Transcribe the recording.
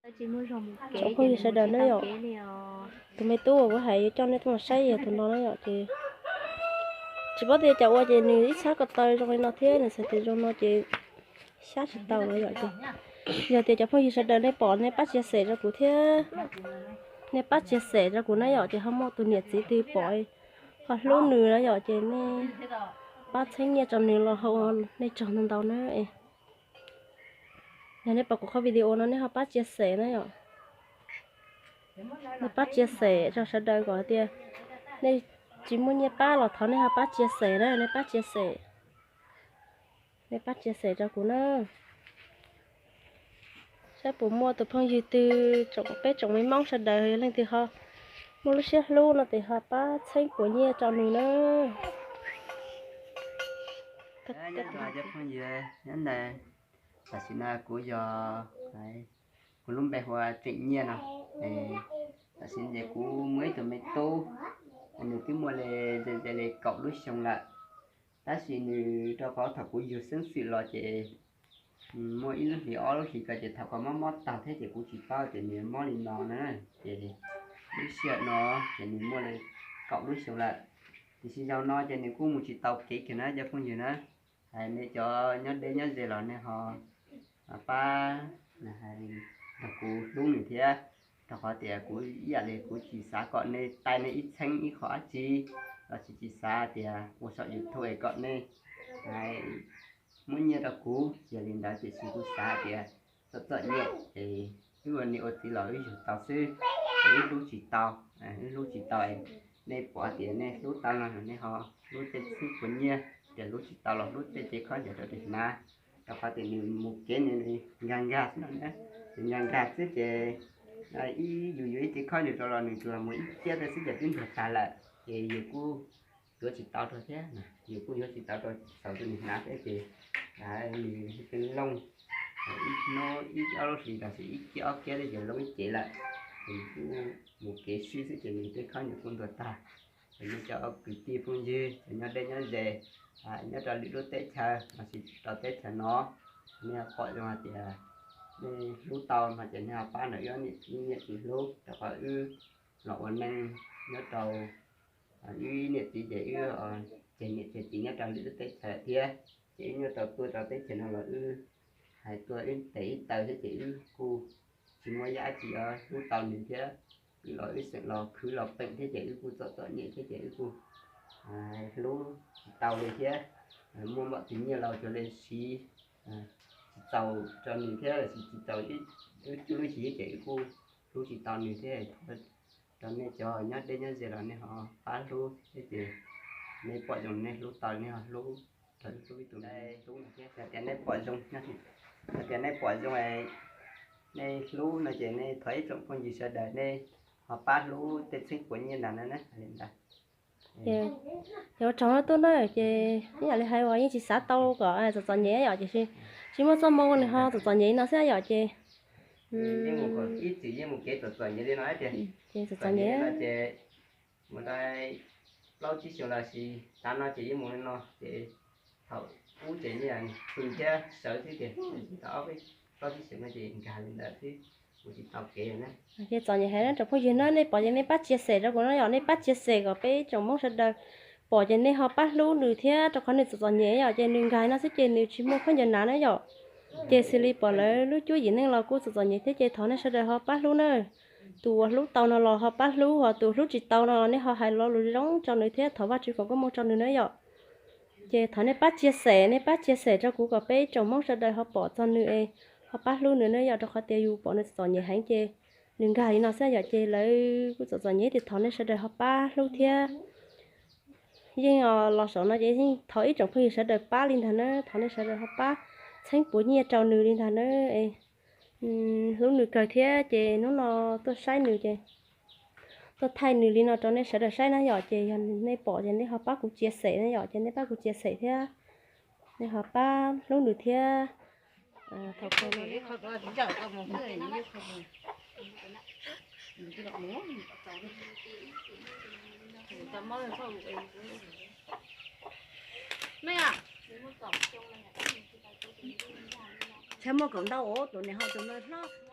Tsoom phooj ywg sawv daws na yom, tus me tub uas kuv hais yuav coj nej tuaj saib yog tus no na yom, ces tsis paub tias cas ua ces nws ib txhab ko taw zoo li no thiab nws txhais tes zoo no ces xyab tsis tau na yom. Ces yog tias cov phooj ywg sawv daws nej pom nej pab tsia xem rau kuv thiab, nej pab tsia xem rau kuv na yom, ces ho muaj tus niam txiv twg pom ho hlub nws na yom, ces nej pab txheeb nyiaj rau nws los ho ua nej tsaug ntau ntau na. Yog nej pom kuv qhov video no nej ho pab tsia xem na yom. Nej pab tsia xem rau sawv daws kom tias nej tsis muaj nyiaj pab los thov nej ho pab tsia xem na, nej pab tsia xem, nej pab tsia xem rau kuv na. Saib puas muaj tus phooj ywg twg, peb tsoom me Hmoob sawv daws yog leej twg ho muaj lub siab hlub no ces ho pab txheeb puas nyiaj rau nws na. Nyob zoo cov phooj ywg, nyob ntawm, tam sim no kuv yog, kuv lub npe hu ua Tseem Nyiaj no. Tam sim no ces kuv muaj ib tug me tub, nws twb muaj li, li kaum lub xyoo lawm, tab sis nws rau qhov thaum kuv yug xeeb xwm los ces muaj ib lub hlis ob lub hlis ko ces thaum ko mob mob tag thiab ces kuv tsis paub tias nws mob li no na, ces lub sij hawm no ces nws muaj li kaum lub xyoo lawm. Tiam sis zaum no ces nws kuj mus tsis tau kev kiag na cov phooj ywg na. Hais nej cov nyob deb nyob ze los nej ho pab nrog kuv hlub nws thiab, rau qhov tias kuv ib yam li kuv tsis xav kom nej tau nej ib txheeb ib qho dab tsi, los sis tsis xav tias ua saum YouTube es kom nej muab nyiaj rau kuv, yog li ntawd tiam sis kuv xav tias txom txom nyem es wb ua niam ua txiv los wb yug tau xwb, es wb hlub tsis tau, wb hlub tsis tau. Nej pom tias nej hlub tau no nej ho hlub tej txheeb puas nyiaj, tias hlub tsis tau los hlub tej cev khaub ncaws rau nws hnav, rau qhov tias nws mus kev nws nkag nkag xwb no na, nws nkag nkag xwb ces ib yus yuav ib cev khaub ncaws rau los nws tsuas mus ib ciab tej xwb ces twb ntuag tag lawm, ces yus kuj yuav tsis tau rau thiab, yus kuj yuav tsis tau rau thaum tus nws hnav thiab ces nws twb looj ib hnub ib ob lub hlis los sis ib kiab ob kiab thiab ces looj ib cev lawm, ces nws kuj mus kev swb xwb ces nws tej khaub ncaws kuj ntuag tag. Ces nej cov kwv tij phooj ywg cov nyob deb nyob ze, nyob rau lwm lub teb chaws los sis rau teb chaws no, nej pom zoo hais tias nej hlub tau no ces nej ho pab nrog wb niam txiv hlub, rau qhov wb los ua neej nyob rau wb niam txiv ces wb ceg niam ceg txiv nyob rau lwm lub teb chaws thiab, ces wb nyuaj rau tuaj rau teb chaws no los wb hais tuaj wb tes ib taw thiab ces wb kuj tsis muaj yam dab tsi yuav hlub tau nws thiab, wb los wb xeem los khwv los peem thiab ces wb kuj txom txom nyem thiab ces wb kuj hlub tsis tau li thiab, muaj npaum tus nyiaj los cuag li siv tsis txaus rau nws thiab los sis tsis txaus wb cuaj lub siv ces wb kuj hlub tsis tau nws thiab. Thov rau nej cov nyob deb nyob ze los nej ho pab hlub thiab ces nej pom zoo nej hlub tau nej ho hlub rau ib tug hlub thiab. Yog tias nej pom zoo, yog tias nej pom zoo nej hlub no ces nej thov ib tsoom phooj ywg sawv daws nej ho pab hlub tej txheeb puas nyiaj ntag na. Yog ua tsaug no tub na, ces ib yam li hais uas yeej tsis xav tau kom txom txom nyem yom, tiam sis tsis muaj txoj moo nws ho txom txom nyem no xwb yom, ces ib txwm yeej mus kev txom txom nyem li no ces txom txom nyem ces mus tau plaub tsib xyoos los sis tav no ces yeej mus li no ces thaum ub ces yeej pw thiab sawv xwb tiag, tau ob peb plaub tsib xyoos no ces nkag li ntawd xwb, mus tsis tau kev na. Ces txom nyem heev na tsoom phooj ywg na, nej pom ces nej pab tsia xem rau kuv no yom, nej pab tsia xem kom peb tsoom Hmoob sawv daws pom ces nej ho pab hlub nws thiab, rau qhov nws txom txom nyem yom, ces nws nkag no xwb ces nws tsis muaj khaub ncaws hnav na yom. Ces xws li pom lawv lub cuab yim neej los kuj txom txom nyem thiab ces thov nej sawv daws ho pab hlub na. Tus uas hlub tau no los ho pab hlub, ho tus hlub tsis tau no nej ho hais lo lus zoo rau nws thiab thov Vajtswv foom koob hmoov rau nws na yom. Ces thov nej pab tsia xem, nej pab tsia xem rau kuv kom peb tsoom Hmoob sawv daws ho pom txog nws es ho pab hlub nws na yom, rau qhov tias yus pom nws txom txom nyem heev ces nws nkag li no xwb yom, ces lawv kuj txom txom nyem ces thov nej sawv daws ho pab hlub thiab. Yeej los saum no ces yeej thov ib tsoom phooj ywg sawv daws pab li ntag na, thov nej sawv daws ho pab txheeb puas nyiaj rau nws li ntag na. Hlub nws kawg thiab ces hnub no tuaj saib nws ces tuaj thaij nws li no rau nej sawv daws saib na yom, ces yog nej pom ces nej ho pab kuv tsia xem na yom, ces nej pab kuv tsia xem thiab, nej ho pab hlub nws thiab. Thaum Txhaj muaj kaum ntau os, tus niam ho tus no hlob.